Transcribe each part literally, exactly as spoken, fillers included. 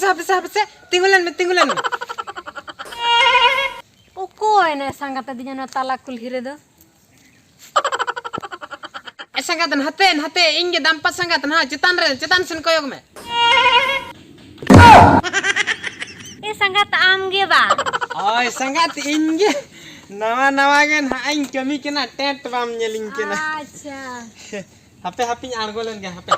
ᱦᱟᱯᱮ ᱥᱮ, ᱦᱟᱯᱮ ᱥᱮ, ᱛᱤᱸᱜᱩ ᱞᱮᱱ ᱢᱮ, ᱛᱤᱸᱜᱩ ᱞᱮᱱ ᱢᱮ᱾ ᱚᱠᱚᱭ ᱱᱟᱭ ᱥᱟᱸᱜᱟᱛ ᱟᱹᱫᱤᱧᱟ ᱱᱚᱣᱟ ᱛᱟᱞᱟ ᱠᱩᱞᱦᱤ ᱨᱮᱫᱚ? ᱮ ᱥᱟᱸᱜᱟᱛ, ᱱᱟᱛᱮ, ᱱᱟᱛᱮ, ᱤᱧ ᱜᱮ ᱫᱟᱢᱯᱟ ᱥᱟᱸᱜᱟᱛ, ᱱᱟᱦᱟᱜ ᱪᱮᱛᱟᱱ ᱨᱮ, ᱪᱮᱛᱟᱱ ᱥᱮᱱ ᱠᱚᱭᱚᱜ ᱢᱮ᱾ ᱮ ᱥᱟᱸᱜᱟᱛ, ᱟᱢ ᱜᱮ ᱵᱟ? ᱦᱳᱭ ᱥᱟᱸᱜᱟᱛ, ᱤᱧ ᱜᱮ᱾ ᱱᱟᱣᱟ ᱱᱟᱣᱟ ᱜᱮ ᱱᱟᱦᱟᱜ ᱤᱧ ᱠᱟᱹᱢᱤ ᱠᱟᱱᱟ, ᱴᱮᱸᱴ ᱵᱟᱢ ᱧᱮᱞᱤᱧ ᱠᱟᱱᱟ᱾ ᱟᱪᱪᱷᱟ᱾ ᱦᱟᱯᱮ, ᱦᱟᱯᱮᱧ ᱟᱬᱜᱚ ᱞᱮᱱ ᱜᱮ, ᱦᱟᱯᱮ᱾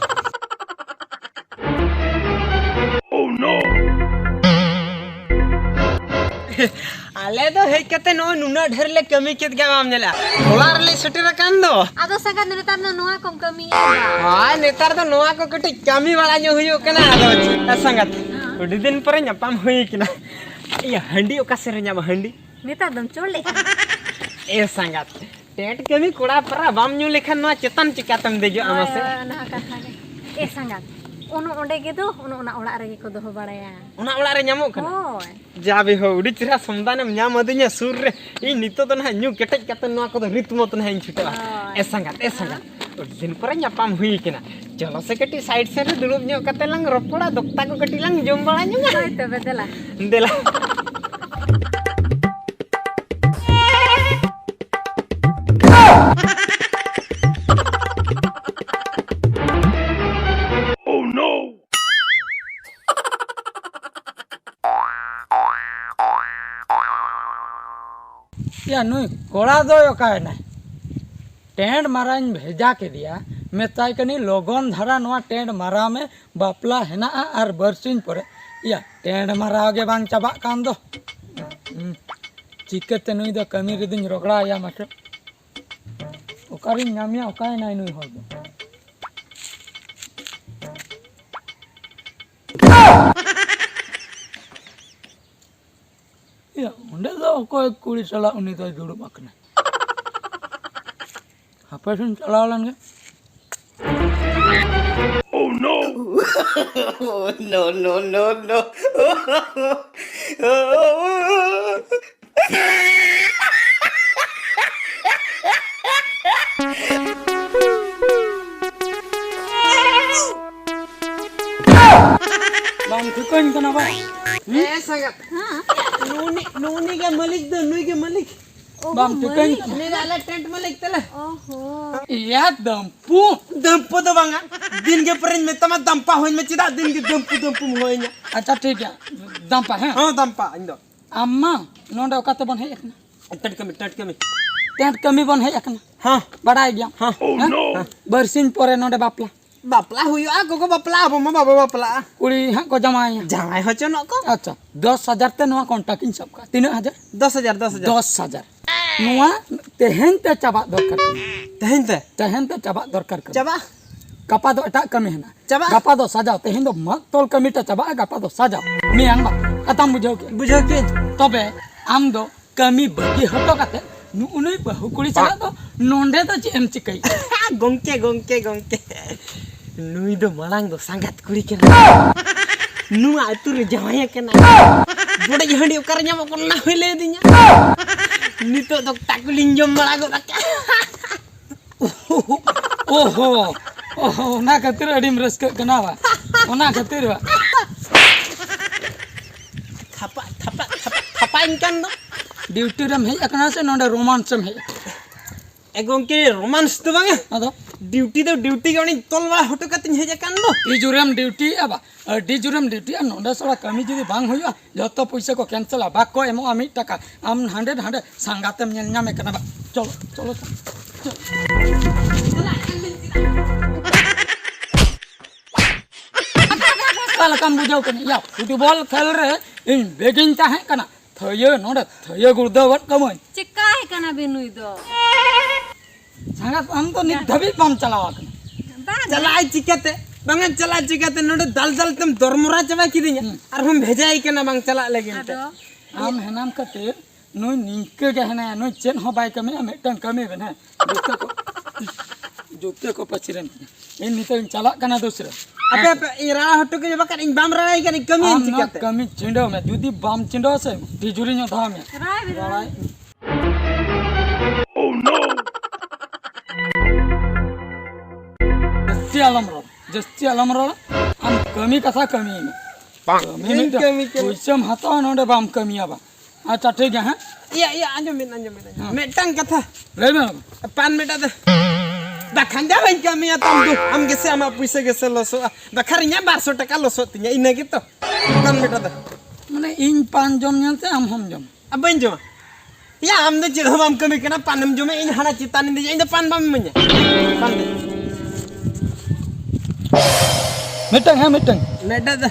ᱟᱞᱮ ᱫᱚ ᱦᱮᱡ ᱠᱟᱛᱮ ᱱᱚᱜᱼᱚᱭ ᱱᱩᱱᱟᱹᱜ ᱰᱷᱮᱨ ᱞᱮ ᱠᱟᱹᱢᱤ ᱠᱮᱫ ᱜᱮ, ᱵᱟᱢ ᱧᱮᱞᱟ, ᱦᱚᱞᱟ ᱨᱮᱞᱮ ᱥᱮᱴᱮᱨ ᱟᱠᱟᱱ ᱫᱚ᱾ ᱟᱫᱚ ᱥᱟᱸᱜᱟᱛ, ᱱᱮᱛᱟᱨ ᱫᱚ ᱱᱚᱣᱟ ᱠᱚᱢ ᱠᱟᱹᱢᱤᱭᱮᱫᱟ? ᱦᱳᱭ, ᱱᱮᱛᱟᱨ ᱫᱚ ᱱᱚᱣᱟ ᱠᱚ ᱠᱟᱹᱴᱤᱡ ᱠᱟᱹᱢᱤ ᱵᱟᱲᱟ ᱧᱚᱜ ᱦᱩᱭᱩᱜ ᱠᱟᱱᱟ᱾ ᱟᱫᱚ ᱪᱮᱫ ᱥᱟᱸᱜᱟᱛ, ᱟᱹᱰᱤ ᱫᱤᱱ ᱯᱚᱨᱮ ᱧᱟᱯᱟᱢ ᱦᱩᱭ ᱠᱟᱱᱟ᱾ ᱤᱭᱟᱹ, ᱦᱟᱺᱰᱤ ᱚᱠᱟ ᱥᱮᱫ ᱨᱮ ᱧᱟᱢᱟ ᱦᱟᱺᱰᱤ? ᱱᱮᱛᱟᱨ ᱫᱚᱢ ᱪᱚᱞ ᱞᱮᱫ ᱠᱟᱱᱟ? ᱮ ᱥᱟᱸᱜᱟᱛ, ᱴᱮᱸᱴ ᱠᱟᱹᱢᱤ ᱠᱚᱲᱟ ᱯᱟᱨᱟ ᱵᱟᱢ ᱧᱩ ᱞᱮᱠᱷᱟᱱ ᱱᱚᱣᱟ ᱪᱮᱛᱟᱱ ᱪᱤᱠᱟᱛᱮᱢ ᱫᱮᱡᱚᱜᱼᱟ ᱦᱳᱭ, ᱢᱟᱥᱮ? ᱦᱳᱭ, ᱚᱱᱟ ᱦᱚᱸ ᱠᱟᱛᱷᱟ ᱜᱮ᱾ ᱮ ᱥᱟᱸᱜᱟᱛ, ᱚᱱᱚ ᱚᱸᱰᱮ ᱜᱮ ᱫᱚ, ᱚᱱᱚ ᱚᱱᱟ ᱚᱲᱟᱜ ᱨᱮᱜᱮ ᱠᱚ ᱫᱚᱦᱚ ᱵᱟᱲᱟᱭᱟ᱾ ᱚᱱᱟ ᱚᱲᱟᱜ ᱨᱮ ᱧᱟᱢᱚᱜ ᱠᱟᱱᱟ? ᱦᱳᱭ᱾ ᱡᱟ ᱵᱮ ᱦᱳ, ᱟᱹᱰᱤ ᱪᱮᱦᱨᱟ ᱥᱚᱢᱫᱟᱱᱮᱢ ᱧᱟᱢ ᱟᱹᱫᱤᱧᱟ ᱥᱩᱨ ᱨᱮ᱾ ᱤᱧ ᱱᱤᱛᱚᱜ ᱫᱚ ᱱᱟᱦᱟᱜ ᱧᱩ ᱠᱮᱴᱮᱡ ᱠᱟᱛᱮ ᱱᱚᱣᱟ ᱠᱚᱫᱚ ᱨᱤᱛ ᱢᱚᱛ ᱱᱟᱦᱟᱜ ᱤᱧ ᱪᱷᱩᱴᱟᱹᱜᱼᱟ᱾ ᱦᱳᱭ᱾ ᱮ ᱥᱟᱸᱜᱟᱛ, ᱮ ᱥᱟᱸᱜᱟᱛ, ᱟᱹᱰᱤ ᱫᱤᱱ ᱯᱚᱨᱮ ᱧᱟᱯᱟᱢ ᱦᱩᱭ ᱠᱟᱱᱟ᱾ ᱪᱚᱞᱚ ᱥᱮ ᱠᱟᱹᱴᱤᱡ ᱥᱟᱭᱤᱰ ᱥᱮᱫ ᱨᱮ ᱫᱩᱲᱩᱵ ᱧᱚᱜ ᱠᱟᱛᱮ ᱞᱟᱝ ᱨᱚᱯᱚᱲᱟ, ᱫᱚᱠᱛᱟ ᱠᱚ ᱠᱟᱹᱴᱤᱡ ᱞᱟᱝ ᱡᱚᱢ ᱵᱟᱲᱟ ᱧᱚᱜᱟ᱾ ᱦᱳᱭ ᱛᱚᱵᱮ, ᱫᱮᱞᱟ᱾ ᱫᱮᱞᱟ᱾ ᱭᱟ, ᱱᱩᱭ ᱠᱚᱲᱟ ᱫᱚᱭ ᱚᱠᱟᱭᱮᱱᱟᱭ? ᱴᱮᱸᱰ ᱢᱟᱨᱟᱣᱤᱧ ᱵᱷᱮᱡᱟ ᱠᱮᱫᱮᱭᱟ, ᱢᱮᱛᱟᱭ ᱠᱟᱹᱱᱟᱹᱧ, "ᱞᱚᱜᱚᱱ ᱫᱷᱟᱨᱟ ᱱᱚᱣᱟ ᱴᱮᱸᱰ ᱢᱟᱨᱟᱣ ᱢᱮ, ᱵᱟᱯᱞᱟ ᱦᱮᱱᱟᱜᱼᱟ ᱟᱨ ᱵᱟᱨᱥᱤᱧ ᱯᱚᱨᱮ᱾" ᱭᱟ, ᱴᱮᱸᱰ ᱢᱟᱨᱟᱣ ᱜᱮ ᱵᱟᱝ ᱪᱟᱵᱟᱜ ᱠᱟᱱ ᱫᱚ᱾ ᱦᱩᱸ, ᱪᱤᱠᱟᱹᱛᱮ ᱱᱩᱭ ᱫᱚ ᱠᱟᱹᱢᱤ ᱨᱮᱫᱚᱧ ᱨᱚᱜᱽᱲᱟᱣᱟᱭᱟ ᱢᱟᱥᱮ? ᱚᱠᱟᱨᱤᱧ ᱧᱟᱢᱮᱭᱟ, ᱚᱠᱟᱭᱮᱱᱟᱭ ᱱᱩᱭ ᱦᱚᱲ ᱫᱚ? ᱭᱟ, ᱚᱸᱰᱮ ᱫᱚ ᱚᱠᱚᱭ ᱠᱩᱲᱤ ᱥᱟᱞᱟᱜ ᱩᱱᱤ ᱫᱚᱭ ᱫᱩᱲᱩᱵ ᱟᱠᱟᱱᱟ? ᱦᱟᱯᱮ ᱥᱮᱧ ᱪᱟᱞᱟᱣ ᱞᱮᱱ ᱜᱮ᱾ Oh, no! No, no, no, no. ᱵᱟᱢ ᱴᱷᱤᱠᱟᱹᱧ ᱠᱟᱱᱟ ᱵᱟ? ᱮ ᱥᱟᱸᱜᱟᱛ, ᱱᱩᱱᱤ, ᱱᱩᱱᱤ ᱜᱮ ᱢᱟᱹᱞᱤᱠ ᱫᱚ, ᱱᱩᱭ ᱜᱮ ᱢᱟᱹᱞᱤᱠ᱾ ᱵᱟᱢ ᱴᱷᱤᱠᱟᱹᱧ ᱠᱟᱱᱟ? ᱩᱱᱤ ᱫᱚ ᱟᱞᱮ ᱴᱮᱱᱴ ᱢᱟᱹᱞᱤᱠ ᱛᱟᱞᱮ᱾ ᱚᱦᱚ᱾ ᱤᱭᱟ ᱫᱟᱢᱯᱩ᱾ ᱫᱟᱢᱯᱩ ᱫᱚ ᱵᱟᱝᱟ, ᱫᱤᱱ ᱜᱮ ᱯᱚᱨᱮᱧ ᱢᱮᱛᱟᱢᱟ ᱫᱟᱢᱯᱟ ᱦᱚᱧ ᱢᱮ, ᱪᱮᱫᱟᱜ ᱫᱤᱱ ᱜᱮ ᱫᱟᱢᱯᱩ ᱫᱟᱢᱯᱩᱢ ᱦᱚᱦᱚᱧᱟ? ᱟᱪᱪᱷᱟ, ᱴᱷᱤᱠ ᱜᱮᱭᱟ, ᱫᱟᱢᱯᱟ, ᱦᱮᱸ? ᱦᱚᱸ, ᱫᱟᱢᱯᱟ ᱤᱧ ᱫᱚ᱾ ᱟᱢ ᱢᱟ ᱱᱚᱰᱮ ᱚᱠᱟ ᱛᱮᱵᱚᱱ ᱦᱮᱡ ᱟᱠᱟᱱᱟ? ᱴᱮᱱᱴ ᱠᱟᱹᱢᱤ, ᱴᱮᱱᱴ ᱠᱟᱹᱢᱤ᱾ ᱴᱮᱱᱴ ᱠᱟᱹᱢᱤ ᱵᱚᱱ ᱦᱮᱡ ᱟᱠᱟᱱᱟ᱾ ᱦᱚᱸ᱾ ᱵᱟᱲᱟᱭ ᱜᱮᱭᱟᱢ? ᱦᱚᱸ᱾ ᱦᱮᱸ? ᱦᱚᱸ᱾ ᱵᱟᱨᱥᱤᱧ ᱯᱚᱨᱮ ᱱᱚᱰᱮ ᱵᱟᱯᱞᱟ᱾ ᱵᱟᱯᱞᱟ ᱦᱩᱭᱩᱜᱼᱟ, ᱜᱚᱜᱚ ᱵᱟᱯᱞᱟ, ᱟᱵᱚ ᱢᱟ ᱵᱟᱵᱚ ᱵᱟᱯᱞᱟᱜᱼᱟ᱾ ᱠᱩᱲᱤ ᱦᱟᱸᱜ ᱠᱚ ᱡᱟᱶᱟᱭᱟ᱾ ᱡᱟᱶᱟᱭ ᱦᱚᱪᱚᱱᱚᱜ ᱠᱚ᱾ ᱟᱪᱪᱷᱟ, ᱫᱚᱥ ᱦᱟᱡᱟᱨ ᱛᱮ ᱱᱚᱣᱟ ᱠᱚᱱᱴᱟᱠᱴ ᱤᱧ ᱥᱟᱵ ᱠᱟᱜᱼᱟ᱾ ᱛᱤᱱᱟᱹᱜ ᱦᱟᱡᱟᱨ? ᱫᱚᱥ ᱦᱟᱡᱟᱨ, ᱫᱚᱥ ᱦᱟᱡᱟᱨ᱾ ᱫᱚᱥ ᱦᱟᱡᱟᱨ᱾ ᱱᱚᱣᱟ ᱛᱮᱦᱮᱧ ᱛᱮ ᱪᱟᱵᱟᱜ ᱫᱚᱨᱠᱟᱨ ᱠᱟᱱᱟ᱾ ᱛᱮᱦᱮᱧ ᱛᱮ? ᱛᱮᱦᱮᱧ ᱛᱮ ᱪᱟᱵᱟᱜ ᱫᱚᱨᱠᱟᱨ ᱠᱟᱱᱟ᱾ ᱪᱟᱵᱟᱜ? ᱜᱟᱯᱟ ᱫᱚ ᱮᱴᱟᱜ ᱠᱟᱹᱢᱤ ᱦᱮᱱᱟᱜᱼᱟ᱾ ᱪᱟᱵᱟᱜ? ᱜᱟᱯᱟ ᱫᱚ ᱥᱟᱡᱟᱣ, ᱛᱮᱦᱮᱧ ᱫᱚ ᱢᱟᱜ ᱛᱚᱞ ᱠᱟᱹᱢᱤ ᱛᱮ ᱪᱟᱵᱟᱜᱼᱟ, ᱜᱟᱯᱟ ᱫᱚ ᱥᱟᱡᱟᱣ᱾ ᱢᱮᱭᱟᱝ ᱵᱟᱯᱞᱟ᱾ ᱠᱟᱛᱷᱟᱢ ᱵᱩᱡᱷᱟᱹᱣ ᱠᱮᱫ? ᱵᱩᱡᱷᱟᱹᱣ ᱠᱮᱫ᱾ ᱛᱚᱵᱮ ᱟᱢ ᱫᱚ ᱠᱟᱹᱢᱤ ᱵᱟᱹᱜᱤ ᱦᱚᱴᱚ ᱠᱟᱛᱮ ᱱᱩᱜᱼᱩ ᱱᱩᱭ ᱵᱟᱹᱦᱩ ᱠᱩᱲᱤ ᱥᱟᱞᱟᱜ ᱫᱚ ᱱᱚᱸᱰᱮ ᱫᱚ ᱪᱮᱫ ᱮᱢ ᱪᱤᱠᱟᱹᱭᱟ? ᱜᱚᱝᱠᱮ, ᱜᱚᱝᱠᱮ, ᱜᱚᱝᱠᱮ, ᱱᱩᱭ ᱫᱚ ᱢᱟᱲᱟᱝ ᱫᱚ ᱥᱟᱸᱜᱟᱛ ᱠᱩᱲᱤ ᱠᱟᱱᱟ᱾ ᱱᱚᱣᱟ ᱟᱹᱛᱩ ᱨᱮ ᱡᱟᱶᱟᱭ ᱠᱟᱱᱟ᱾ ᱵᱚᱰᱮᱡ ᱦᱟᱺᱰᱤ ᱚᱠᱟᱨᱮ ᱧᱟᱢᱚᱜ ᱠᱟᱱᱟ ᱚᱱᱟ ᱦᱚᱸᱭ ᱞᱟᱹᱭ ᱟᱹᱫᱤᱧᱟ᱾ ᱱᱤᱛᱚᱜ ᱫᱚ ᱛᱟᱠᱚᱞᱤᱧ ᱡᱚᱢ ᱵᱟᱲᱟ ᱜᱚᱫ ᱟᱠᱟᱫᱼᱟ᱾ ᱳᱦᱳ, ᱳᱦᱳ, ᱚᱱᱟ ᱠᱷᱟᱹᱛᱤᱨ ᱟᱹᱰᱤᱢ ᱨᱟᱹᱥᱠᱟᱹᱜ ᱠᱟᱱᱟ ᱵᱟ? ᱚᱱᱟ ᱠᱷᱟᱹᱛᱤᱨ ᱵᱟ? ᱛᱷᱟᱯᱟ, ᱛᱷᱟᱯᱟ, ᱛᱷᱟᱯᱟ, ᱛᱷᱟᱯᱟᱧ ᱠᱟᱱ ᱫᱚ᱾ ᱰᱤᱭᱩᱴᱤ ᱨᱮᱢ ᱦᱮᱡ ᱟᱠᱟᱱᱟ ᱥᱮ ᱱᱚᱰᱮ ᱨᱳᱢᱟᱱᱥ ᱮᱢ ᱦᱮᱡ ᱟᱠᱟᱱᱟ? ᱮ ᱜᱚᱝᱠᱮ, ᱨᱳᱢᱟᱱᱥ ᱫᱚ ᱵᱟᱝᱟ᱾ ᱟᱫᱚ? ᱰᱤᱭᱩᱴᱤ ᱫᱚ ᱰᱤᱭᱩᱴᱤ ᱜᱮ, ᱚᱸᱰᱮᱧ ᱛᱚᱞ ᱵᱟᱲᱟ ᱦᱚᱴᱚ ᱠᱟᱛᱮᱧ ᱦᱮᱡ ᱟᱠᱟᱱ ᱫᱚ᱾ ᱟᱹᱰᱤ ᱡᱳᱨᱮᱢ ᱰᱤᱭᱩᱴᱤᱭᱮᱫᱼᱟ ᱵᱟ, ᱟᱹᱰᱤ ᱡᱳᱨᱮᱢ ᱰᱤᱭᱩᱴᱤᱭᱮᱫᱼᱟ᱾ ᱱᱚᱰᱮ ᱥᱟᱞᱟ ᱠᱟᱹᱢᱤ ᱡᱩᱫᱤ ᱵᱟᱝ ᱦᱩᱭᱩᱜᱼᱟ, ᱡᱚᱛᱚ ᱯᱩᱭᱥᱟᱹ ᱠᱚ ᱠᱮᱱᱥᱮᱞᱟ, ᱵᱟᱠᱚ ᱮᱢᱚᱜᱼᱟ ᱢᱤᱫ ᱴᱟᱠᱟ᱾ ᱟᱢ ᱦᱟᱸᱰᱮ ᱦᱟᱸᱰᱮ ᱥᱟᱸᱜᱟᱛᱮᱢ ᱧᱮᱞ ᱧᱟᱢᱮ ᱠᱟᱱᱟ ᱵᱟ᱾ ᱪᱚᱞᱚ, ᱪᱚᱞᱚ, ᱪᱚᱞᱚ᱾ ᱚᱠᱟ ᱞᱮᱠᱟᱢ ᱵᱩᱡᱷᱟᱹᱣ ᱠᱮᱫᱟ? ᱭᱟ, ᱯᱷᱩᱴᱵᱚᱞ ᱠᱷᱮᱞ ᱨᱮ ᱤᱧ ᱵᱮᱜᱤᱧ ᱛᱟᱦᱮᱸ ᱠᱟᱱᱟ, ᱛᱷᱟᱹᱭᱟᱹ ᱱᱚᱰᱮ ᱛᱷᱟᱹᱭᱟᱹ ᱜᱩᱲᱫᱟᱹᱣ ᱜᱚᱫ ᱠᱟᱹᱢᱟᱹᱧ᱾ ᱪᱮᱠᱟᱭ ᱠᱟᱱᱟ ᱵᱤᱱ ᱱᱩᱭ ᱫᱚ? ᱥᱟᱸᱜᱟᱛ, ᱟᱢ ᱫᱚ ᱱᱤᱛ ᱫᱷᱟᱹᱵᱤᱡ ᱵᱟᱢ ᱪᱟᱞᱟᱣ ᱟᱠᱟᱱᱟ᱾ ᱵᱟᱝ᱾ ᱪᱟᱞᱟᱜ ᱟᱭ ᱪᱤᱠᱟᱹᱛᱮ? ᱵᱟᱝᱟ, ᱪᱟᱞᱟᱜ ᱪᱤᱠᱟᱹᱛᱮ? ᱱᱚᱰᱮ ᱫᱟᱞ ᱫᱟᱞ ᱛᱮᱢ ᱫᱚᱨᱢᱚᱨᱟ ᱪᱟᱵᱟ ᱠᱤᱫᱤᱧᱟ᱾ ᱦᱩᱸ᱾ ᱟᱨᱦᱚᱸᱢ ᱵᱷᱮᱡᱟᱭᱮ ᱠᱟᱱᱟ ᱵᱟᱝ ᱪᱟᱞᱟᱜ ᱞᱟᱹᱜᱤᱫ ᱛᱮ᱾ ᱟᱫᱚ? ᱟᱢ ᱦᱮᱱᱟᱢ ᱠᱷᱟᱹᱛᱤᱨ ᱱᱩᱭ ᱱᱤᱝᱠᱟᱹ ᱜᱮ ᱦᱮᱱᱟᱭᱟ, ᱱᱩᱭ ᱪᱮᱫ ᱦᱚᱸ ᱵᱟᱭ ᱠᱟᱹᱢᱤᱭᱟ, ᱢᱤᱫᱴᱟᱝ ᱠᱟᱹᱢᱤ ᱵᱮᱱ, ᱦᱮᱸ? ᱡᱩᱛᱟᱹ ᱠᱚ, ᱡᱩᱛᱟᱹ ᱠᱚ ᱯᱟᱹᱪᱤᱨᱮᱱ ᱛᱤᱧᱟ᱾ ᱤᱧ ᱱᱤᱛᱚᱜ ᱤᱧ ᱪᱟᱞᱟᱜ ᱠᱟᱱᱟ ᱫᱩᱥᱨᱟᱹ᱾ ᱟᱯᱮ, ᱟᱯᱮ, ᱤᱧ ᱨᱟᱲᱟ ᱦᱚᱴᱚ ᱠᱟᱹᱧ ᱵᱟᱠᱷᱟᱱ ᱤᱧ ᱵᱟᱢ ᱨᱟᱲᱟᱭ ᱠᱟᱱᱟ, ᱤᱧ ᱠᱟᱹᱢᱤᱭᱟᱹᱧ ᱟᱢ ᱱᱚᱣᱟ ᱪᱤᱠᱟᱹᱛᱮ? ᱠᱟᱹᱢᱤ ᱪᱷᱤᱸᱰᱟᱹᱣ ᱢᱮ, ᱡᱩᱫᱤ ᱵᱟᱢ ᱪᱷᱤᱸᱰᱟᱹᱣ ᱥᱮ, ᱛᱤᱡᱩᱨᱤᱧ ᱚᱫᱷᱟᱣ ᱢᱮᱭᱟ᱾ ᱨᱟᱲᱟᱭ ᱢᱮ, ᱨᱟᱲᱟᱭ᱾ ᱨᱟᱲᱟᱭ᱾ ᱡᱟᱹᱥᱛᱤ ᱟᱞᱚᱢ ᱨᱚᱲ, ᱡᱟᱹᱥᱛᱤ ᱟᱞᱚᱢ ᱨᱚᱲ, ᱟᱢ ᱠᱟᱹᱢᱤ ᱠᱟᱛᱷᱟ ᱠᱟᱹᱢᱤᱭ ᱢᱮ᱾ ᱠᱟᱹᱢᱤ ᱤᱧ ᱢᱤᱫᱴᱟᱝ ᱠᱟᱹᱢᱤ ᱠᱟᱱᱟ᱾ ᱯᱩᱭᱥᱟᱹᱢ ᱦᱟᱛᱟᱣᱟ, ᱱᱚᱰᱮ ᱵᱟᱢ ᱠᱟᱹᱢᱤᱭᱟ ᱵᱟᱝ? ᱟᱪᱪᱷᱟ, ᱴᱷᱤᱠ ᱜᱮᱭᱟ, ᱦᱮᱸ? ᱤᱭᱟᱹ, ᱤᱭᱟᱹ, ᱟᱸᱡᱚᱢ ᱵᱤᱱ, ᱟᱸᱡᱚᱢ ᱵᱤᱱ, ᱟᱸᱡᱚᱢ ᱵᱤᱱ᱾ ᱦᱮᱸ᱾ ᱢᱤᱫᱴᱟᱝ ᱠᱟᱛᱷᱟ᱾ ᱞᱟᱹᱭ ᱢᱮ ᱵᱟᱵᱟ᱾ ᱯᱟᱱ ᱢᱮᱴᱟ ᱫᱚ᱾ ᱵᱟᱠᱷᱟᱱ ᱫᱚ ᱵᱟᱹᱧ ᱠᱟᱹᱢᱤᱭᱟ ᱛᱟᱢ ᱫᱚ᱾ ᱟᱢ ᱜᱮᱥᱮ ᱟᱢᱟᱜ ᱯᱩᱭᱥᱟᱹ ᱜᱮᱥᱮ ᱞᱚᱥᱚᱜᱼᱟ᱾ ᱵᱟᱠᱷᱟᱱ ᱤᱧᱟᱹᱜ ᱵᱟᱨᱥᱚ ᱴᱟᱠᱟ ᱞᱚᱥᱚᱜ ᱛᱤᱧᱟ, ᱤᱱᱟᱹ ᱜᱮᱛᱚ᱾ ᱯᱟᱱ ᱢᱮᱴᱟ ᱫᱚ᱾ ᱢᱟᱱᱮ ᱤᱧ ᱯᱟᱱ ᱡᱚᱢ ᱧᱮᱞ ᱛᱮ ᱟᱢ ᱦᱚᱢ ᱡᱚᱢᱟ? ᱟᱨ ᱵᱟᱹᱧ ᱡᱚᱢᱟ᱾ ᱭᱟ, ᱟᱢ ᱫᱚ ᱪᱮᱫ ᱦᱚᱸ ᱵᱟᱢ ᱠᱟᱹᱢᱤ ᱠᱟᱱᱟ, ᱯᱟᱱᱮᱢ ᱡᱚᱢᱟ, ᱤᱧ ᱦᱟᱱᱟ ᱪᱮᱛᱟᱱ ᱤᱧ ᱫᱮᱡᱚᱜᱼᱟ, ᱤᱧ ᱫᱚ ᱯᱟᱱ ᱵᱟᱢ ᱤᱢᱟᱹᱧᱟ᱾ ᱯᱟᱱ ᱫᱮ᱾ ᱢᱤᱫᱴᱟᱝ, ᱦᱮᱸ, ᱢᱤᱫᱴᱟᱝ᱾ ᱢᱮᱰᱟ ᱫᱚ᱾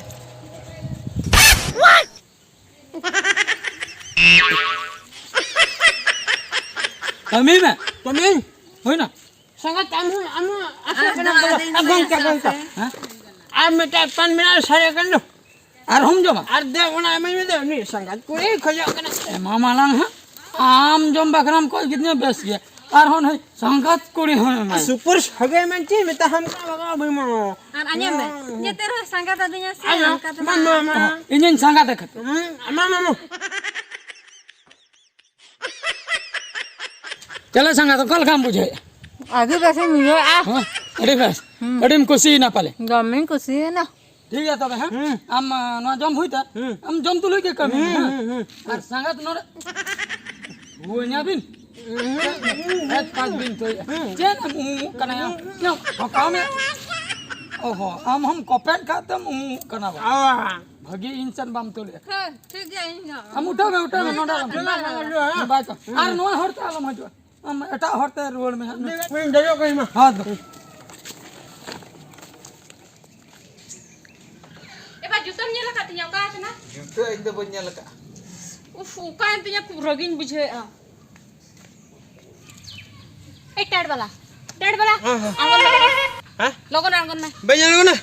ᱠᱟᱹᱢᱤ ᱢᱮ᱾ ᱠᱟᱹᱢᱤ? ᱦᱩᱭᱱᱟ? ᱥᱟᱸᱜᱟᱛ, ᱟᱢ ᱦᱚᱸ, ᱟᱢ ᱦᱚᱸ ᱟᱥᱟ ᱟᱨ ᱠᱟᱱᱟ ᱫᱚ ᱵᱚᱞᱮ᱾ ᱟᱹᱫᱤᱱ ᱟᱨ ᱜᱚᱝᱠᱮ, ᱥᱟᱥᱮ᱾ ᱜᱚᱝᱠᱮ᱾ ᱦᱮᱸ? ᱟᱨ ᱢᱤᱫᱴᱟᱝ ᱯᱟᱱ ᱢᱮᱱᱟᱜᱼᱟ, ᱥᱟᱨᱮ ᱠᱟᱱ ᱫᱚ᱾ ᱟᱨᱦᱚᱸᱢ ᱡᱚᱢᱟ? ᱟᱨ ᱫᱮ, ᱚᱱᱟ ᱮᱢᱟᱹᱧ ᱢᱮ ᱫᱮ, ᱩᱱᱤ ᱥᱟᱸᱜᱟᱛ ᱠᱩᱲᱤᱭ ᱠᱷᱚᱡᱚᱜ ᱠᱟᱱᱟ᱾ ᱮᱢᱟ ᱢᱟᱞᱟᱝ ᱦᱟᱸᱜ᱾ ᱟᱢ ᱡᱚᱢ ᱵᱟᱠᱷᱨᱟᱢ ᱠᱚᱭ ᱠᱤᱫᱤᱧᱟ, ᱵᱮᱥ ᱜᱮ᱾ ᱟᱨᱦᱚᱸ ᱱᱩᱭ ᱥᱟᱸᱜᱟᱛ ᱠᱩᱲᱤ ᱦᱚᱸ ᱮᱢᱟᱭ᱾ ᱥᱩᱯᱩᱨ ᱥᱟᱹᱜᱟᱹᱭ ᱢᱮᱱ ᱪᱮᱫ ᱢᱮᱛᱟ ᱦᱟᱢ ᱠᱟᱱᱟ, ᱵᱟᱵᱟ, ᱵᱟᱹᱧ ᱢᱟᱱᱟᱣᱟ᱾ ᱟᱨ ᱟᱸᱡᱚᱢ ᱢᱮ, ᱦᱩᱸ᱾ ᱡᱮᱛᱮ ᱨᱮᱦᱚᱸ ᱥᱟᱸᱜᱟᱛ ᱟᱹᱫᱤᱧᱟ ᱥᱮ, ᱟᱭᱳ, ᱚᱱᱠᱟ ᱫᱚ ᱢᱟ, ᱵᱟᱝ᱾ ᱢᱟ, ᱢᱟ᱾ ᱤᱧᱤᱧ ᱥᱟᱸᱜᱟᱛ ᱟᱠᱟᱫ᱾ ᱦᱩᱸ, ᱢᱟ, ᱢᱟ, ᱢᱟ᱾ ᱪᱮᱞᱮ ᱥᱟᱸᱜᱟᱛ, ᱚᱠᱟ ᱞᱮᱠᱟᱢ ᱵᱩᱡᱷᱟᱹᱣᱮᱫᱼᱟ? ᱟᱹᱰᱤ ᱵᱮᱥᱤᱧ ᱵᱩᱡᱷᱟᱹᱣᱮᱫᱼᱟ᱾ ᱦᱮᱸ, ᱟᱹᱰᱤ ᱵᱮᱥ᱾ ᱦᱩᱸ᱾ ᱟᱹᱰᱤᱢ ᱠᱩᱥᱤᱭᱮᱱᱟ ᱯᱟᱞᱮ? ᱫᱚᱢᱮᱧ ᱠᱩᱥᱤᱭᱮᱱᱟ᱾ ᱴᱷᱤᱠ ᱜᱮᱭᱟ ᱛᱚᱵᱮ, ᱦᱮᱸ? ᱦᱩᱸ᱾ ᱟᱢ, ᱟ, ᱱᱚᱣᱟ ᱡᱚᱢ ᱦᱩᱭ ᱛᱟ? ᱦᱩᱸ᱾ ᱟᱢ ᱡᱚᱢ ᱛᱩᱞᱩᱡ ᱜᱮ ᱠᱟᱹᱢᱤ ᱢᱮ, ᱦᱩᱸ, ᱦᱮᱸ? ᱦᱩᱸ, ᱦᱩᱸ᱾ ᱟᱨ ᱥᱟᱸᱜᱟᱛ ᱱᱚᱰᱮ ᱦᱩᱭ ᱧᱟ ᱵᱤᱱ? ᱦᱩᱸ᱾ ᱮᱠ ᱯᱟᱸᱪ ᱫᱤᱱ ᱛᱚ᱾ ᱦᱩᱸ᱾ ᱪᱮᱫ ᱮᱢ ᱩᱢᱩᱜ ᱠᱟᱱᱟ ᱭᱟ? ᱦᱩᱸ᱾ ᱪᱮᱫ ᱦᱚᱸ ᱠᱟᱹᱢᱤ? ᱚᱦᱚ, ᱟᱢ ᱦᱚᱸᱢ ᱠᱚᱯᱮᱫ ᱠᱟᱜ ᱛᱮᱢ ᱩᱢᱩᱜ ᱠᱟᱱᱟ ᱵᱟ? ᱟᱣᱟ᱾ ᱵᱷᱟᱹᱜᱤ ᱤᱧ ᱥᱮᱱ ᱵᱟᱢ ᱛᱩᱞᱮᱫᱼᱟ᱾ ᱦᱮᱸ, ᱴᱷᱤᱠ ᱜᱮᱭᱟ, ᱤᱧ ᱦᱚᱸ᱾ ᱟᱢ ᱩᱴᱷᱟᱹᱣ ᱢᱮ, ᱩᱴᱷᱟᱹᱣ ᱢᱮ, ᱱᱚᱰᱮ ᱟᱞᱚᱢ ᱦᱤᱡᱩᱜᱼᱟ᱾ ᱵᱟᱭ ᱛᱚ᱾ ᱟᱨ ᱱᱚᱣᱟ ᱦᱚᱨ ᱛᱮ ᱟᱞᱚᱢ ᱦᱤᱡᱩᱜᱼᱟ᱾ ᱟᱢ ᱮᱴᱟᱜ ᱦᱚᱨ ᱛᱮ ᱨᱩᱣᱟᱹᱲ ᱢᱮ ᱦᱟᱸᱜ᱾ ᱤᱧ ᱫᱮᱡᱚᱜ ᱠᱟᱹᱧ ᱢᱟ᱾ ᱦᱚᱸ ᱛᱚ᱾ ᱮ ᱵᱟ, ᱡᱩᱛᱟᱹᱢ ᱧᱮᱞ ᱟᱠᱟᱫ ᱛᱤᱧᱟ? ᱚᱠᱟ ᱟᱠᱟᱱᱟ? ᱡᱩᱛᱟᱹ ᱤᱧ ᱫᱚ ᱵᱟᱹᱧ ᱧᱮᱞ ᱟᱠᱟᱫᱼᱟ᱾ ᱩᱯᱷ, ᱚᱠᱟᱭᱮᱱ ᱛᱤᱧᱟ? ᱠᱷᱩᱵ ᱨᱟᱹᱜᱤᱧ ᱵᱩᱡᱷᱟᱹᱣᱮᱫᱼᱟ᱾ ᱮᱭ ᱴᱮᱰ ᱵᱟᱞᱟ, ᱴᱮᱰ ᱵᱟᱞᱟ, ᱦᱮᱸ, ᱦᱮᱸ᱾ ᱟᱬᱜᱚᱱ ᱢᱮ ᱞᱚᱜᱚᱱ᱾ ᱦᱮᱸ? ᱞᱚᱜᱚᱱ ᱟᱬᱜᱚᱱ ᱢᱮ᱾ ᱵᱟᱹᱧ ᱟᱬᱜᱚᱱᱟ᱾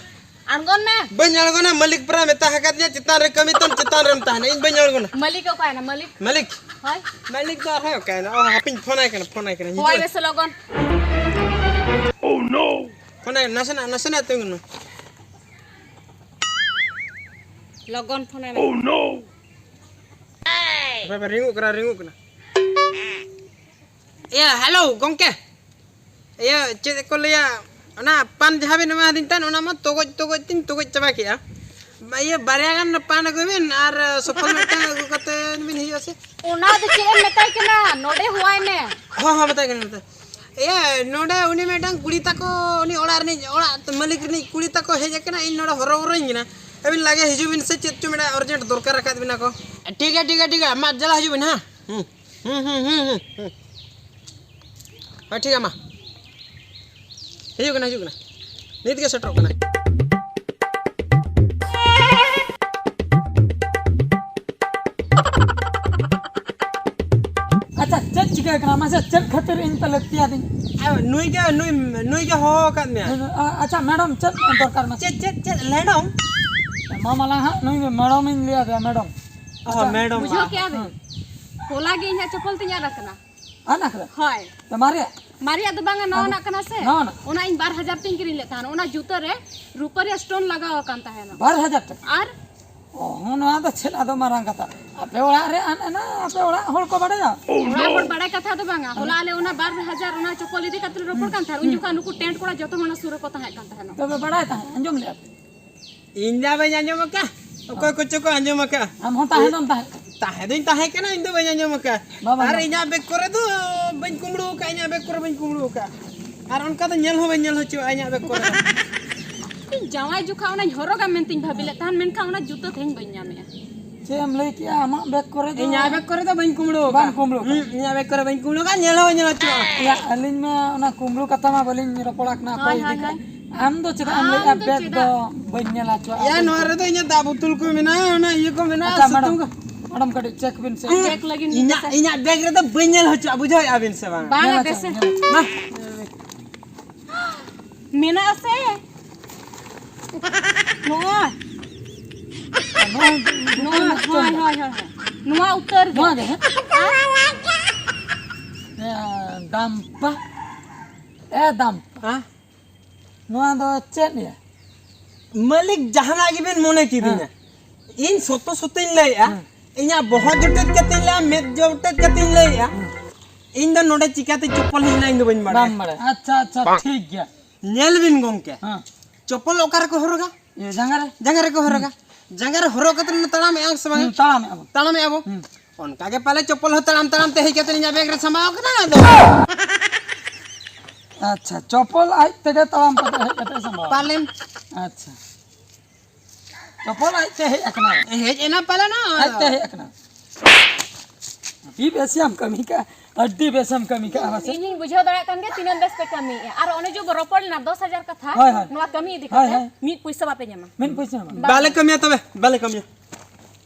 ᱟᱬᱜᱚᱱ ᱢᱮ᱾ ᱵᱟᱹᱧ ᱟᱬᱜᱚᱱᱟ, ᱢᱟᱹᱞᱤᱠ ᱯᱮᱨᱟ ᱢᱮᱛᱟ ᱟᱠᱟᱫᱤᱧᱟ, ᱪᱮᱛᱟᱱ ᱨᱮ ᱠᱟᱹᱢᱤ ᱛᱟᱢ, ᱪᱮᱛᱟᱱ ᱨᱮᱢ ᱛᱟᱦᱮᱱᱟ, ᱤᱧ ᱵᱟᱹᱧ ᱟᱬᱜᱚᱱᱟ᱾ ᱢᱟᱹᱞᱤᱠ ᱚᱠᱟᱭᱮᱱᱟ, ᱢᱟᱹᱞᱤᱠ? ᱢᱟᱹᱞᱤᱠ? ᱦᱳᱭ᱾ ᱢᱟᱹᱞᱤᱠ ᱫᱚ ᱟᱨᱦᱚᱸ ᱚᱠᱟᱭᱮᱱᱟ? ᱚ, ᱦᱟᱯᱮᱧ ᱯᱷᱳᱱ ᱟᱭ ᱠᱟᱱᱟ, ᱯᱷᱳᱱ ᱟᱭ ᱠᱟᱱᱟ, ᱦᱤᱡᱩᱜ ᱦᱳᱭ ᱟᱭ᱾ ᱢᱮᱥᱮ ᱞᱚᱜᱚᱱ᱾ ᱯᱷᱳᱱ ᱟᱭ, ᱱᱟᱥᱮᱱᱟᱜ, ᱱᱟᱥᱮᱱᱟᱜ ᱛᱤᱸᱜᱩᱱ ᱢᱮ᱾ ᱞᱚᱜᱚᱱ ᱯᱷᱳᱱ ᱟᱭ ᱢᱮ᱾ ᱦᱟᱯᱮ, ᱦᱟᱯᱮ, ᱨᱤᱝᱚᱜ ᱠᱟᱱᱟ, ᱨᱤᱝᱚᱜ ᱠᱟᱱᱟ᱾ ᱤᱭᱟᱹ, ᱦᱮᱞᱳ, ᱜᱚᱢᱠᱮ᱾ ᱤᱭᱟᱹ, ᱪᱮᱫ ᱠᱚ ᱞᱟᱹᱭᱟ, ᱚᱱᱟ ᱯᱟᱱ ᱡᱟᱦᱟᱸ ᱵᱤᱱ ᱮᱢᱟᱫᱤᱧ ᱛᱟᱦᱮᱸᱫ, ᱚᱱᱟ ᱢᱟ ᱛᱚᱜᱚᱡ ᱛᱚᱜᱚᱡ ᱛᱤᱧ ᱛᱚᱜᱚᱡ ᱪᱟᱵᱟ ᱠᱮᱜᱼᱟ᱾ ᱤᱭᱟᱹ, ᱵᱟᱨᱭᱟ ᱜᱟᱱ ᱯᱟᱱ ᱟᱹᱜᱩᱭ ᱵᱤᱱ ᱟᱨ ᱥᱚᱯᱚᱞ ᱢᱤᱫᱴᱟᱝ ᱟᱹᱜᱩ ᱠᱟᱛᱮ ᱵᱤᱱ ᱦᱤᱡᱩᱜᱼᱟ ᱥᱮ? ᱚᱱᱟ ᱫᱚ ᱪᱮᱫ ᱮᱢ ᱢᱮᱛᱟᱭ ᱠᱟᱱᱟ? ᱱᱚᱰᱮ ᱦᱚᱦᱚᱣᱟᱭ ᱢᱮ᱾ ᱦᱚᱸ, ᱦᱚᱸ, ᱢᱮᱛᱟᱭ ᱠᱟᱱᱟ, ᱢᱮᱛᱟᱭ᱾ ᱤᱭᱟᱹ, ᱱᱚᱰᱮ ᱩᱱᱤ ᱢᱤᱫᱴᱟᱝ ᱠᱩᱲᱤ ᱛᱟᱠᱚ, ᱩᱱᱤ ᱚᱲᱟᱜ ᱨᱤᱱᱤᱡ, ᱚᱲᱟᱜ ᱢᱟᱹᱞᱤᱠ ᱨᱤᱱᱤᱡ ᱠᱩᱲᱤ ᱛᱟᱠᱚ ᱦᱮᱡ ᱟᱠᱟᱱᱟ, ᱤᱧ ᱱᱚᱰᱮ ᱦᱚᱨᱚ ᱵᱚᱨᱚᱧ ᱠᱟᱱᱟ᱾ ᱟᱹᱵᱤᱱ ᱞᱟᱜᱮ ᱦᱤᱡᱩᱜ ᱵᱤᱱ ᱥᱮ, ᱪᱮᱫ ᱪᱚ ᱢᱤᱫᱴᱟᱝ urgent ᱫᱚᱨᱠᱟᱨ ᱟᱠᱟᱫ ᱵᱤᱱᱟ ᱠᱚ᱾ ᱴᱷᱤᱠ ᱜᱮᱭᱟ, ᱴᱷᱤᱠ ᱜᱮᱭᱟ, ᱴᱷᱤᱠ ᱜᱮᱭᱟ, ᱢᱟ ᱫᱮᱞᱟ ᱦᱤᱡᱩᱜ ᱵᱤᱱ, ᱦᱮᱸ᱾ ᱦᱩᱸ, ᱦᱩᱸ, ᱦᱩᱸ, ᱦᱩᱸ, ᱦᱩᱸ᱾ ᱦᱳᱭ, ᱴᱷᱤᱠ ᱜᱮᱭᱟ, ᱢᱟ᱾ ᱦᱤᱡᱩᱜ ᱠᱟᱱᱟ, ᱦᱤᱡᱩᱜ ᱠᱟᱱᱟ᱾ ᱱᱤᱛ ᱜᱮ ᱥᱮᱴᱮᱨᱚᱜ ᱠᱟᱱᱟ᱾ ᱟᱪᱪᱷᱟ, ᱪᱮᱫ ᱪᱤᱠᱟᱹ ᱠᱟᱱᱟ? ᱢᱟᱥᱮ, ᱪᱮᱫ ᱠᱷᱟᱹᱛᱤᱨ ᱤᱧ ᱯᱮ ᱞᱟᱹᱠᱛᱤᱭᱟᱫᱤᱧ? ᱟ, ᱱᱩᱭ ᱜᱮ, ᱱᱩᱭ, ᱱᱩᱭ ᱜᱮ ᱦᱚᱦᱚ ᱟᱠᱟᱫ ᱢᱮᱭᱟ᱾ ᱟ, ᱟᱪᱪᱷᱟ, ᱢᱮᱰᱚᱢ, ᱪᱮᱫ ᱫᱚᱨᱠᱟᱨ ᱢᱟᱥᱮ? ᱪᱮᱫ, ᱪᱮᱫ, ᱪᱮᱫ, ᱢᱮᱰᱚᱢ? ᱢᱟ ᱢᱟᱞᱟ ᱦᱟᱸᱜ, ᱱᱩᱭ ᱢᱮᱰᱚᱢ ᱤᱧ ᱞᱟᱹᱭ ᱟᱫᱮᱭᱟ, ᱢᱮᱰᱚᱢ᱾ ᱚ, ᱟᱪᱪᱷᱟ᱾ ᱢᱮᱰᱚᱢ᱾ ᱵᱩᱡᱷᱟᱹᱣ ᱠᱮᱜᱼᱟ ᱵᱤᱱ? ᱦᱮᱸ᱾ ᱦᱚᱞᱟ ᱜᱮ ᱤᱧᱟᱹᱜ ᱪᱚᱯᱚᱞ ᱛᱤᱧ ᱟᱫ ᱟᱠᱟᱱᱟ᱾ ᱟᱫ ᱟᱠᱟᱱᱟ? ᱦᱳᱭ᱾ ᱛᱚ, ᱢᱟᱨᱮᱭᱟᱜ? ᱢᱟᱨᱮᱭᱟᱜ ᱫᱚ ᱵᱟᱝᱟ, ᱱᱟᱣᱟᱱᱟᱜ ᱠᱟᱱᱟ ᱥᱮ? ᱱᱟᱣᱟᱱᱟᱜ? ᱚᱱᱟ ᱤᱧ ᱵᱟᱨ ᱦᱟᱡᱟᱨ ᱛᱤᱧ ᱠᱤᱨᱤᱧ ᱞᱮᱫ ᱛᱟᱦᱮᱱ᱾ ᱚᱱᱟ ᱡᱩᱛᱟᱹ ᱨᱮ ᱨᱩᱯᱟᱹ ᱨᱮᱭᱟᱜ stone ᱞᱟᱜᱟᱣ ᱟᱠᱟᱱ ᱛᱟᱦᱮᱱᱟ᱾ ᱵᱟᱨ ᱦᱟᱡᱟᱨ ᱴᱟᱠᱟ? ᱟᱨ? ᱚ, ᱦᱚᱸ, ᱱᱚᱣᱟ ᱫᱚ ᱪᱮᱫ ᱟᱫᱚ ᱢᱟᱨᱟᱝ ᱠᱟᱛᱷᱟ? ᱟᱯᱮ ᱚᱲᱟᱜ ᱨᱮ ᱟᱫ ᱮᱱᱟ, ᱟᱯᱮ ᱚᱲᱟᱜ ᱦᱚᱲ ᱠᱚ ᱵᱟᱲᱟᱭᱟ? ᱚᱲᱟᱜ ᱦᱚᱲ ᱵᱟᱲᱟᱭ ᱠᱟᱛᱷᱟ ᱫᱚ ᱵᱟᱝᱟ᱾ ᱦᱚᱞᱟ ᱟᱞᱮ ᱚᱱᱟ ᱵᱟᱨ ᱦᱟᱡᱟᱨ ᱚᱱᱟ ᱪᱚᱯᱚᱞ ᱤᱫᱤ ᱠᱟᱛᱮ ᱞᱮ ᱨᱚᱯᱚᱲ ᱠᱟᱱ ᱛᱟᱦᱮᱸᱫ᱾ ᱩᱱ ᱡᱚᱠᱷᱚᱱ ᱱᱩᱠᱩ tent ᱠᱚᱲᱟ ᱡᱚᱛᱚ ᱦᱚᱲ ᱚᱱᱟ ᱥᱩᱨ ᱨᱮᱠᱚ ᱛᱟᱦᱮᱸ ᱠᱟᱱ ᱛᱟᱦᱮᱱᱟ᱾ ᱛᱚᱵᱮ ᱵᱟᱲᱟᱭ ᱛᱟᱦᱮᱸᱫ, ᱟᱸᱡᱚᱢ ᱞᱮᱫᱼᱟ ᱯᱮ? ᱤᱧ ᱫᱚ ᱵᱟᱹᱧ ᱟᱸᱡᱚᱢ ᱟᱠᱟᱫ, ᱚᱠᱚᱭ ᱠᱚᱪᱚ ᱠᱚ ᱟᱸᱡᱚᱢ ᱟᱠᱟᱫ᱾ ᱟᱢ ᱦᱚᱸ ᱛᱟᱦᱮᱸ ᱫᱚᱢ ᱛᱟᱦᱮᱸ ᱠᱟᱱᱟ᱾ ᱛᱟᱦᱮᱸ ᱫᱚᱧ ᱛᱟᱦᱮᱸ ᱠᱟᱱᱟ, ᱤᱧ ᱫᱚ ᱵᱟᱹᱧ ᱟᱸᱡᱚᱢ ᱟᱠᱟᱫ᱾ ᱵᱟᱵᱟ, ᱟᱨ ᱵᱟᱵᱟ᱾ ᱤᱧᱟᱹᱜ ᱵᱮᱜᱽ ᱠᱚᱨᱮ ᱫᱚ ᱵᱟᱹᱧ ᱠᱩᱢᱵᱽᱲᱩ ᱟᱠᱟᱫ, ᱤᱧᱟᱹᱜ ᱵᱮᱜᱽ ᱠᱚᱨᱮ ᱵᱟᱹᱧ ᱠᱩᱢᱵᱽᱲᱩ ᱟᱠᱟᱫ᱾ ᱟᱨ ᱚᱱᱠᱟ ᱫᱚ ᱧᱮᱞ ᱦᱚᱸ ᱵᱟᱹᱧ ᱧᱮᱞ ᱦᱚᱪᱚᱣᱟᱜᱼᱟ ᱤᱧᱟᱹᱜ ᱵᱮᱜᱽ ᱠᱚᱨᱮ᱾ ᱤᱧ ᱡᱟᱶᱟᱭ ᱡᱚᱠᱷᱟ ᱚᱱᱟᱧ ᱦᱚᱨᱚᱜᱟ ᱢᱮᱱᱛᱮᱧ ᱵᱷᱟᱹᱵᱤ ᱞᱮᱫ ᱛᱟᱦᱮᱱ, ᱢᱮᱱᱠᱷᱟᱱ ᱚᱱᱟ ᱡᱩᱛᱟᱹ ᱛᱮᱦᱮᱧ ᱵᱟᱹᱧ ᱧᱟᱢᱮᱜᱼᱟ᱾ ᱪᱮᱫ ᱮᱢ ᱞᱟᱹᱭ ᱠᱮᱜᱼᱟ? ᱟᱢᱟᱜ ᱵᱮᱜᱽ ᱠᱚᱨᱮ ᱫᱚ ᱤᱧᱟᱹᱜ ᱵᱮᱜᱽ ᱠᱚᱨᱮ ᱫᱚ ᱵᱟᱹᱧ ᱠᱩᱢᱵᱽᱲᱩ ᱟᱠᱟᱫ᱾ ᱵᱟᱢ ᱠᱩᱢᱵᱽᱲᱩ ᱟᱠᱟᱫ? ᱦᱩᱸ, ᱤᱧᱟᱹᱜ ᱵᱮᱜᱽ ᱠᱚᱨᱮ ᱵᱟᱹᱧ ᱠᱩᱢᱵᱽᱲᱩ ᱟᱠᱟᱫ, ᱧᱮᱞ ᱦᱚᱸ ᱵᱟᱹᱧ ᱧᱮᱞ ᱦᱚᱪᱚᱣᱟᱜᱼᱟ᱾ ᱭᱟ, ᱟᱹᱞᱤᱧ ᱢᱟ ᱚᱱᱟ ᱠᱩᱢᱵᱽᱲᱩ ᱠᱟᱛᱷᱟ ᱢᱟ ᱵᱟᱹᱞᱤᱧ ᱨᱚᱯᱚᱲ ᱟᱠᱟᱱᱟ ᱚᱠᱚᱭ ᱦᱳᱭ, ᱤᱫᱤ ᱦᱳᱭ, ᱠᱟᱛᱮ᱾ ᱦᱳᱭ᱾ ᱟᱢ ᱫᱚ ᱪᱮᱫᱟᱜ ᱮᱢ ᱟᱢ ᱞᱟᱹᱭᱮᱜᱼᱟ ᱫᱚ ᱵᱮᱜᱽ ᱪᱮᱫᱟᱜ? ᱫᱚ ᱵᱟᱹᱧ ᱧᱮᱞ ᱦᱚᱪᱚᱣᱟᱜᱼᱟ? ᱭᱟ, ᱱᱚᱣᱟ ᱨᱮᱫᱚ ᱤᱧᱟᱹᱜ ᱫᱟᱜ ᱵᱳᱛᱚᱞ ᱠᱚ ᱢᱮᱱᱟᱜᱼᱟ, ᱚᱱᱟ ᱤᱭᱟᱹ ᱠᱚ ᱢᱮᱱᱟᱜᱼᱟ, ᱟᱪᱪᱷᱟ, ᱥᱤᱛᱩᱝ ᱢᱮᱰᱟᱢ, ᱠᱚ᱾ ᱢᱮᱰᱟᱢ, ᱠᱟᱹᱴᱤᱡ check ᱵᱤᱱ ᱥᱮ᱾ ᱪᱮᱠ ᱞᱟᱹᱜᱤᱫ ᱤᱧᱟᱹᱜ, ᱱᱤᱡᱮ ᱥᱮ᱾ ᱤᱧᱟᱹᱜ ᱵᱮᱜᱽ ᱨᱮᱫᱚ ᱵᱟᱹᱧ ᱧᱮᱞ ᱦᱚᱪᱚᱣᱟᱜᱼᱟ, ᱵᱩᱡᱷᱟᱹᱣᱮᱫᱼᱟ ᱵᱤᱱ ᱥᱮ ᱵᱟᱝ? ᱵᱟᱝᱟ, ᱧᱮᱞ ᱵᱮᱥ᱾ ᱦᱚᱪᱚ, ᱧᱮᱞ ᱦᱚᱪᱚ᱾ ᱢᱟ᱾ ᱢᱮᱱᱟᱜᱼᱟ ᱥᱮ? ᱱᱚᱜᱼᱚᱭ᱾ ᱱᱚᱣᱟ, ᱱᱚᱣᱟ, ᱦᱳᱭ, ᱦᱳᱭ, ᱦᱳᱭ, ᱦᱳᱭ᱾ ᱱᱚᱣᱟ ᱩᱛᱟᱹᱨ ᱜᱮ᱾ ᱱᱚᱣᱟ ᱜᱮ, ᱦᱮᱸ? ᱮ, ᱫᱟᱢᱯᱟ᱾ ᱮ, ᱫᱟᱢᱯᱟ᱾ ᱦᱮᱸ? ᱱᱚᱣᱟ ᱫᱚ ᱪᱮᱫ ᱭᱟ? ᱢᱟᱹᱞᱤᱠ, ᱡᱟᱦᱟᱱᱟᱜ ᱜᱮᱵᱤᱱ ᱢᱚᱱᱮ ᱠᱤᱫᱤᱧᱟ᱾ ᱦᱮᱸ᱾ ᱤᱧ ᱥᱚᱛᱚ ᱥᱚᱛᱚᱧ ᱞᱟᱹᱭᱮᱜᱼᱟ᱾ ᱦᱮᱸ᱾ ᱤᱧᱟᱜ ᱵᱚᱦᱚᱜ ᱡᱚᱴᱮᱫ ᱠᱟᱛᱮᱧ ᱞᱟᱹᱭᱟ, ᱢᱮᱫ ᱡᱚᱴᱮᱫ ᱠᱟᱛᱮᱧ ᱞᱟᱹᱭᱮᱜᱼᱟ᱾ ᱦᱮᱸ᱾ ᱤᱧ ᱫᱚ ᱱᱚᱰᱮ ᱪᱤᱠᱟᱛᱮ ᱪᱚᱯᱯᱚᱞ ᱦᱮᱡ ᱮᱱᱟ, ᱤᱧ ᱫᱚ ᱵᱟᱹᱧ ᱵᱟᱲᱟᱭᱟ᱾ ᱵᱟᱢ ᱵᱟᱲᱟᱭᱟ? ᱟᱪᱪᱷᱟ, ᱟᱪᱪᱷᱟ, ᱴᱷᱤᱠ ᱜᱮᱭᱟ᱾ ᱧᱮᱞ ᱵᱤᱱ ᱜᱚᱢᱠᱮ, ᱦᱮᱸ᱾ ᱪᱚᱯᱯᱚᱞ ᱚᱠᱟ ᱨᱮᱠᱚ ᱦᱚᱨᱚᱜᱟ? ᱤᱭᱟᱹ, ᱡᱟᱸᱜᱟ ᱨᱮ᱾ ᱡᱟᱸᱜᱟ ᱨᱮᱠᱚ ᱦᱚᱨᱚᱜᱟ᱾ ᱡᱟᱸᱜᱟ ᱨᱮ ᱦᱚᱨᱚᱜ ᱠᱟᱛᱮ ᱛᱟᱲᱟᱢᱮᱜᱼᱟ ᱥᱮ ᱵᱟᱝ? ᱦᱩᱸ, ᱛᱟᱲᱟᱢᱮᱜᱼᱟ ᱵᱚᱱ᱾ ᱛᱟᱲᱟᱢᱮᱜᱼᱟ ᱵᱚᱱ᱾ ᱦᱩᱸ᱾ ᱚᱱᱠᱟ ᱜᱮ ᱯᱟᱞᱮ ᱪᱚᱯᱚᱞ ᱦᱚᱸ ᱛᱟᱲᱟᱢ ᱛᱟᱲᱟᱢ ᱛᱮ ᱦᱮᱡ ᱠᱟᱛᱮ ᱤᱧᱟᱹᱜ ᱵᱮᱜᱽ ᱨᱮ ᱥᱟᱢᱵᱟᱣ ᱠᱟᱱᱟ ᱟᱫᱚ᱾ ᱟᱪᱪᱷᱟ, ᱪᱚᱯᱚᱞ ᱟᱡ ᱛᱮᱜᱮ ᱛᱟᱲᱟᱢ ᱠᱟᱛᱮ ᱦᱮᱡ ᱠᱟᱛᱮ ᱥᱟᱢᱵᱟᱣ᱾ ᱯᱟᱞᱮᱱ᱾ ᱟᱪᱪᱷᱟ, ᱪᱚᱯᱚᱞ ᱟᱡ ᱛᱮ ᱦᱮᱡ ᱟᱠᱟᱱᱟ᱾ ᱦᱮᱡ ᱮᱱᱟ ᱯᱟᱞᱮᱱ᱾ ᱟᱡ ᱛᱮ ᱦᱮᱡ ᱟᱠᱟᱱᱟ᱾ ᱟᱹᱰᱤ ᱵᱮᱥᱮᱢ ᱠᱟᱹᱢᱤ ᱠᱟᱜᱼᱟ, ᱟᱹᱰᱤ ᱵᱮᱥᱮᱢ ᱠᱟᱹᱢᱤ ᱠᱟᱜᱼᱟ ᱢᱟᱥᱮ᱾ ᱤᱧᱤᱧ ᱵᱩᱡᱷᱟᱹᱣ ᱫᱟᱲᱮᱭᱟᱜ ᱠᱟᱱ ᱜᱮᱭᱟ ᱛᱤᱱᱟᱹᱜ ᱵᱮᱥ ᱯᱮ ᱠᱟᱹᱢᱤᱭᱮᱫᱼᱟ᱾ ᱟᱨ ᱚᱱᱮ ᱡᱮ ᱵᱚ ᱨᱚᱯᱚᱲ ᱞᱮᱱᱟ ᱫᱚᱥ ᱦᱟᱡᱟᱨ ᱠᱟᱛᱷᱟ, ᱦᱳᱭ, ᱦᱳᱭ᱾ ᱱᱚᱣᱟ ᱠᱟᱹᱢᱤ ᱤᱫᱤ ᱦᱳᱭ, ᱠᱟᱛᱮ ᱦᱳᱭ᱾ ᱢᱤᱫ ᱯᱩᱭᱥᱟᱹ ᱵᱟᱯᱮ ᱧᱟᱢᱟ᱾ ᱢᱤᱫ ᱯᱩᱭᱥᱟᱹ ᱦᱚᱸ ᱵᱟᱝ᱾ ᱵᱟᱞᱮ ᱠᱟᱹᱢᱤᱭᱟ ᱛᱚᱵᱮ, ᱵᱟᱞᱮ ᱠᱟᱹᱢᱤᱭᱟ᱾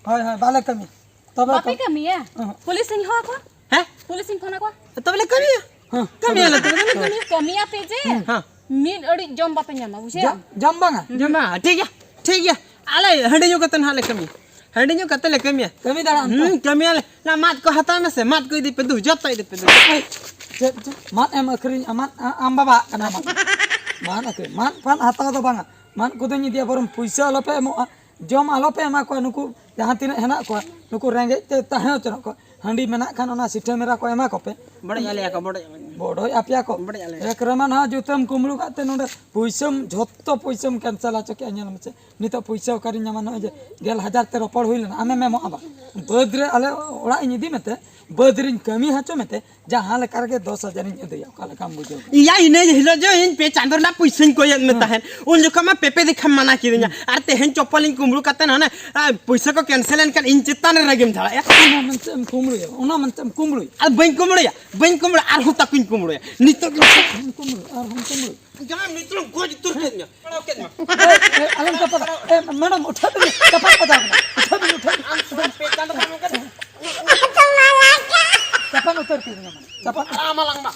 ᱦᱳᱭ, ᱦᱳᱭ, ᱵᱟᱞᱮ ᱠᱟᱹᱢᱤᱭᱟ᱾ ᱛᱚᱵᱮ ᱵᱟᱯᱮ ᱛᱚ ᱠᱟᱹᱢᱤᱭᱟ? ᱦᱚᱸ᱾ ᱯᱩᱞᱤᱥ ᱤᱧ ᱦᱚᱦᱚ ᱟᱠᱚᱣᱟ᱾ ᱦᱮᱸ? ᱯᱩᱞᱤᱥ ᱤᱧ ᱯᱷᱳᱱ ᱟᱠᱚᱣᱟ᱾ ᱛᱚᱵᱮ ᱞᱮ ᱠᱟᱹᱢᱤᱭᱟ᱾ ᱦᱮᱸ, ᱠᱟᱹᱢᱤᱭᱟᱞᱮ ᱛᱚᱵᱮ, ᱠᱟᱹᱢᱤᱭᱟ᱾ ᱠᱟᱹᱢᱤᱭᱟᱯᱮ ᱡᱮ ᱦᱮᱸ᱾ ᱢᱤᱫ ᱟᱹᱲᱤᱡ ᱡᱚᱢ ᱵᱟᱯᱮ ᱧᱟᱢᱟ, ᱵᱩᱡᱷᱟᱹᱣ? ᱡᱚᱢ, ᱡᱚᱢ ᱵᱟᱝᱟ? ᱡᱚᱢ ᱵᱟᱝᱟ, ᱴᱷᱤᱠ ᱜᱮᱭᱟ, ᱴᱷᱤᱠ ᱜᱮᱭᱟ᱾ ᱟᱞᱮ ᱦᱟᱺᱰᱤ ᱧᱩ ᱠᱟᱛᱮ ᱱᱟᱦᱟᱜ ᱞᱮ ᱠᱟᱹᱢᱤᱭᱟ᱾ ᱦᱟᱺᱰᱤ ᱧᱩ ᱠᱟᱛᱮ ᱞᱮ ᱠᱟᱹᱢᱤᱭᱟ᱾ ᱠᱟᱹᱢᱤ ᱫᱟᱲᱮᱭᱟᱜ ᱟᱢ ᱛᱚ? ᱦᱩᱸ, ᱠᱟᱹᱢᱤᱭᱟᱞᱮ᱾ ᱱᱟ ᱢᱟᱫ ᱠᱚ ᱦᱟᱛᱟᱣ ᱢᱮᱥᱮ, ᱢᱟᱫ ᱠᱚ ᱤᱫᱤ ᱯᱮ, ᱫᱩ, ᱡᱚᱛᱚ ᱤᱫᱤ ᱯᱮ, ᱫᱩ᱾ ᱮᱭ, ᱪᱮᱫ, ᱪᱮᱫ? ᱢᱟᱫ ᱮᱢ ᱟᱹᱠᱷᱨᱤᱧ, ᱟᱢᱟᱜ, ᱟ-, ᱟᱢ ᱵᱟᱵᱟ ᱟᱜ ᱠᱟᱱᱟ ᱢᱟᱫ᱾ ᱢᱟᱫ ᱟᱹᱠᱷᱨᱤᱧ, ᱢᱟᱫ ᱯᱷᱟᱫ ᱦᱟᱛᱟᱣ ᱫᱚ ᱵᱟᱝᱟ᱾ ᱢᱟᱫ ᱠᱚᱫᱚᱧ ᱤᱫᱤᱭᱟ, ᱵᱚᱨᱚᱝ ᱯᱩᱭᱥᱟᱹ ᱟᱞᱚᱯᱮ ᱮᱢᱚᱜᱼᱟ᱾ ᱡᱚᱢ ᱟᱞᱚᱯᱮ ᱮᱢᱟ ᱠᱚᱣᱟ, ᱱᱩᱠᱩ ᱡᱟᱦᱟᱸ ᱛᱤᱱᱟᱹᱜ ᱦᱮᱱᱟᱜ ᱠᱚᱣᱟ, ᱱᱩᱠᱩ ᱨᱮᱸᱜᱮᱡ ᱛᱮ ᱛᱟᱦᱮᱸ ᱦᱚᱪᱚᱱᱚᱜ ᱠᱚ᱾ ᱦᱟᱺᱰᱤ ᱢᱮᱱᱟᱜ ᱠᱷᱟᱱ ᱚᱱᱟ ᱥᱤᱴᱷᱟᱹ ᱢᱮᱨᱟ ᱠᱚ ᱮᱢᱟ ᱠᱚᱯᱮ᱾ ᱵᱚᱰᱚᱡ ᱟᱞᱮᱭᱟ ᱠᱚ, ᱵᱚᱰᱚᱡ ᱟᱞᱮᱭᱟ᱾ ᱵᱚᱰᱚᱡ ᱟᱯᱮᱭᱟ ᱠᱚ᱾ ᱵᱚᱰᱚᱡ ᱟᱞᱮᱭᱟ᱾ ᱮᱠ ᱨᱮᱢᱟ ᱱᱟᱦᱟᱜ ᱡᱩᱛᱟᱹᱢ ᱠᱩᱢᱵᱽᱲᱩ ᱠᱟᱜ ᱛᱮ ᱱᱚᱰᱮ ᱯᱩᱭᱥᱟᱹᱢ, ᱡᱷᱚᱛᱚ ᱯᱩᱭᱥᱟᱹᱢ cancel ᱦᱚᱪᱚ ᱠᱮᱜᱼᱟ᱾ ᱧᱮᱞ ᱢᱮᱥᱮ, ᱱᱤᱛᱚᱜ ᱯᱩᱭᱥᱟᱹ ᱚᱠᱟᱨᱤᱧ ᱧᱟᱢᱟ? ᱱᱚᱜᱼᱚᱭ ᱡᱮ ᱜᱮᱞ ᱦᱟᱡᱟᱨ ᱛᱮ ᱨᱚᱯᱚᱲ ᱦᱩᱭ ᱞᱮᱱᱟ, ᱟᱢᱮᱢ ᱮᱢᱚᱜᱼᱟ ᱵᱟᱝ? ᱵᱟᱹᱫᱽ ᱨᱮ ᱟᱞᱮ ᱚᱲᱟᱜ ᱤᱧ ᱤᱫᱤ ᱢᱮᱛᱮ, ᱵᱟᱹᱫᱽ ᱨᱤᱧ ᱠᱟᱹᱢᱤ ᱦᱚᱪᱚ ᱢᱮᱛᱮ, ᱡᱟᱦᱟᱸ ᱞᱮᱠᱟ ᱨᱮᱜᱮ ᱫᱚᱥ ᱦᱟᱡᱟᱨ ᱤᱧ ᱟᱹᱫᱟᱹᱭᱟ᱾ ᱚᱠᱟ ᱞᱮᱠᱟᱢ ᱵᱩᱡᱷᱟᱹᱣ ᱠᱮᱫᱟ? ᱤᱭᱟ, ᱤᱱᱟᱹ ᱦᱤᱞᱳᱜ ᱡᱮ ᱤᱧ ᱯᱮ ᱪᱟᱸᱫᱳ ᱨᱮᱱᱟᱜ ᱯᱩᱭᱥᱟᱹᱧ ᱠᱚᱭᱮᱫ ᱢᱮ ᱦᱮᱸ᱾ ᱛᱟᱦᱮᱸᱫ, ᱩᱱ ᱡᱚᱠᱷᱚᱱ ᱢᱟ ᱯᱮᱯᱮ ᱫᱮᱠᱷᱟᱢ ᱢᱟᱱᱟ ᱠᱤᱫᱤᱧᱟ᱾ ᱦᱮᱸ᱾ ᱟᱨ ᱛᱮᱦᱮᱧ ᱪᱚᱯᱚᱞᱤᱧ ᱠᱩᱢᱵᱽᱲᱩ ᱠᱟᱛᱮ ᱦᱟᱱᱮ, ᱟ, ᱯᱩᱭᱥᱟᱹ ᱠᱚ cancel ᱮᱱ ᱠᱷᱟᱱ ᱤᱧ ᱪᱮᱛᱟᱱ ᱨᱮ ᱨᱟᱹᱜᱤᱢ ᱡᱷᱟᱲᱟᱜᱼᱟ᱾ ᱚᱱᱟ ᱢᱮᱱᱛᱮ ᱮᱢ ᱠᱩᱢᱵᱽᱲᱩᱭᱟ, ᱚᱱᱟ ᱢᱮᱱᱛᱮ ᱮᱢ ᱠᱩᱢᱵᱽᱲᱩᱭᱟ᱾ ᱟᱨ ᱵᱟᱹᱧ ᱠᱩᱢᱵᱽᱲᱩᱭᱟ, ᱵᱟᱹᱧ ᱠᱩᱢᱵᱽᱲᱩᱭᱟ, ᱟᱨᱦᱚᱸ ᱛᱟᱠᱚᱧ ᱠᱩᱢᱵᱽᱲᱩᱭᱟ᱾ ᱱᱤᱛᱚᱜ ᱜᱮ ᱟᱨᱦᱚᱸ ᱠᱩᱢᱵᱽᱲᱩᱭᱟ, ᱟᱨᱦᱚᱸ ᱠᱩᱢᱵᱽᱲᱩᱭᱟ᱾ ᱡᱟᱢᱟᱭ ᱱᱤᱛᱚᱜ ᱜᱚᱡ ᱩᱛᱟᱹᱨ ᱠᱮᱫ ᱢᱮᱭᱟ᱾ ᱯᱟᱲᱟᱣ ᱠᱮᱫ ᱢᱮ᱾ ᱮ, ᱮ, ᱟᱞᱚᱢ ᱪᱟᱯᱟᱫᱟ᱾ ᱮ, madam, ᱩᱴᱷᱟᱹᱣ ᱯᱮ, ᱪᱟᱯᱟᱫ ᱯᱟᱛᱟ ᱠᱟᱱᱟ᱾ ᱩᱴᱷᱟᱹᱣ ᱯᱮ, ᱩᱴᱷᱟᱹᱣ ᱯᱮ᱾ ᱟᱢ ᱥᱩᱫᱷᱩ ᱯᱮ ᱪᱟᱸᱫᱳ ᱠᱷᱚᱱ ᱱᱚᱝᱠᱟ ᱪᱟᱯᱟᱫ ᱩᱛᱟᱹᱨ ᱠᱮᱫ ᱢᱮᱭᱟ, madam᱾ ᱪᱟᱯᱟᱫ᱾ ᱟᱲᱟᱜ ᱢᱟᱞᱟᱝ ᱢᱟ᱾